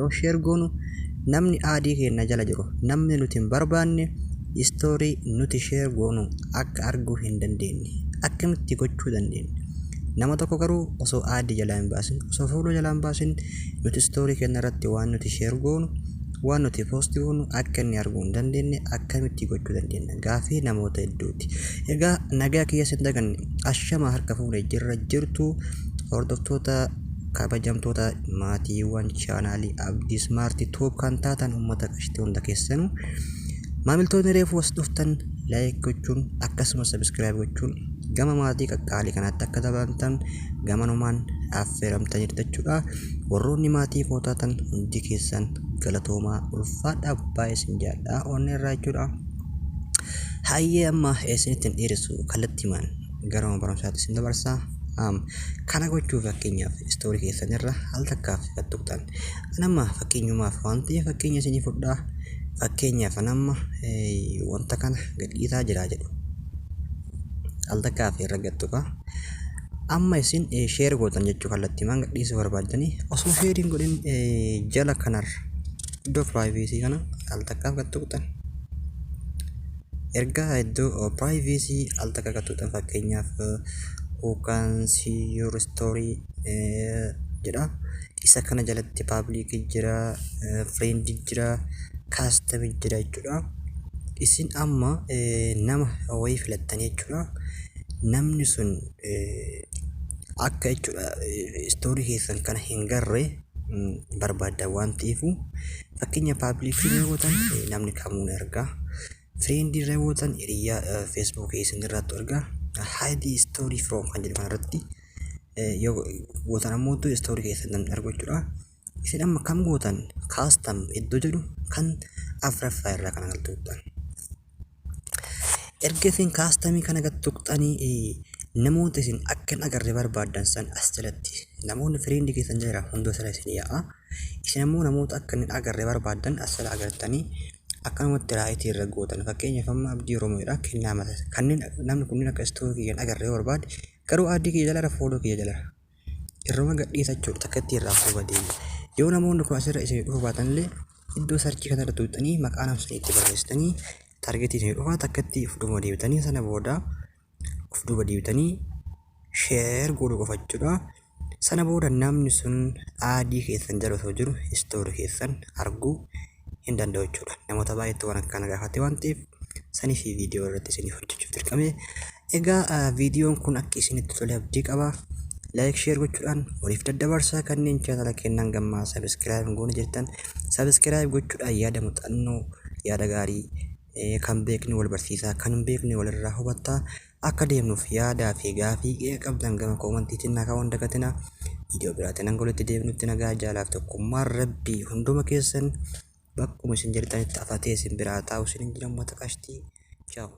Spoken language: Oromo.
Yoo share goonu, namni add keenya jala jiru, namni nuti hin barbaanne, story nuti share goonu akka arguu hin dandeenye akkamitti gochuu dandeenya? Nama tokko garuu osoo add jalaa hin baasin, osoo follow jalaa hin baasin, nuti story keenya irratti waan nuti share goonu, waan nuti post goonu akka inni arguu hin dandeenye akkamitti gochuu dandeenya? Gaafii namoota hedduuti. Egaa nagaa kiyya sin daganne, ashama harka fuune, jirra jirtu hordoftoota kabajamtoota maatiiwwan chaanaalii Abdii Smart Tube kan taatan, uummata qashtii hunda keessanuu, maamiltoonni reefu as dhuftan like gochuun akkasumas subscribe gochuun gama maatii qaqqaalii kanaatti akka dabalamtan gamanumaan affeeramtaniirtu jechuudha. Warroonni maatii koo taatan hundi keessan galatoomaa, ulfaadhaa, baay'ee isin jaalladha onnee irraa jechuudha. Hayyee, amma isinitti hin dheeressu, kallattiimaan gara barumsaatti isin dabarsa. Kana gochuuf fakkeenyaaf story keessan irra al takkaaf kan tuqxan. Anamma fakkeenyumaaf waan ta'eef fakkeenya isinii fudhaa. Fakkeenyaaf anamma wanta kana gadhiisaa jira jedhu. Al takkaaf irra gad tuqa. Amma isin share gootan jechuu, kallattiimaan gadhiisuu barbaaddanii osoo share hin godhin jala kanarra iddoo privacy kana al takkaaf gad tuqxan. Erga iddoo privacy al takka gad tuqxan, fakkeenyaaf "Who can see your story" jedha. Isa kana jalatti public jira, friend jira, custom jira jechuudha. Isin amma nama wayii filattanii jechuudha. Namni sun akka jechuudha story keessan kana hin garre barbaaddan waan ta'eefu, fakkeenya public yoo gootan namni kamuu ni arga. Friend irra yoo gootan hiriyaa Facebookii isin irratti arga. "Hide story from" kan jedhu kanarratti yoo gootan ammoo story keessan namni argu jechuudha. Isin amma kam gootan? Custom iddoo jedhu kan afuraffaa irraa kana gad tuqxan. Erga isin customii kana gad tuqxanii, namoota isin akka hin agarre barbaaddan san as jalatti namoonni friendii keessan jira hunda sana isin yaa'a. Isin ammoo namoota akka hin agarre barbaaddan as jala agartanii akkanumatti rightii irra gootan. Fakkeenyaaf amma Abdii Oromoodha kennaa mata kanneen namni kunneen akka story kiyya hin agarre yoo barbaade, garuu add kiyya jala, follow kiyya jala irruma gadhiisa jechuudha, takka irraa fuuba deema. Yoo namoonni kun asirra isin dhufuu baatan illee, iddoo searchii kanarra tuqxanii maqaa nama sanii itti barreessitanii targetii isin dhufaa, takkatti of duuba deebitanii, sana booda of duuba deebitanii share godhuu qofa jechuudha. Sana booda namni sun add keessan jala osoo jiru story keessan arguu hin danda'u jechuudha. Namoota baay'eetu waan akkana gaafate waan ta'eef sanii fi viidiyoo irratti isiniif hojjechuuf dirqame. Egaa viidiyoon kun akka isinitti tole abdii qaba. Like, share gochuudhaan waliif daddabarsaa. Kanneen chaanala kennan gammaa subscribe goone jirtan subscribe gochuudhaan yaada muuxannoo, yaada gaarii kan beekni wal barsiisaa, kan hin beekne walirraa hubattaa akka deemnuuf, yaadaa fi gaafii qabdan gama commentiitiin naa kaa'uu hin dagatinaa. Viidiyoo biraatiin hanga walitti deebinutti nagaa jaalaaf tokkummaan Rabbii hunduma keessan bakkuma isin jirtanitti afatee isin biraa taa'u isin hin jiran, uummata qashtii. Ciao.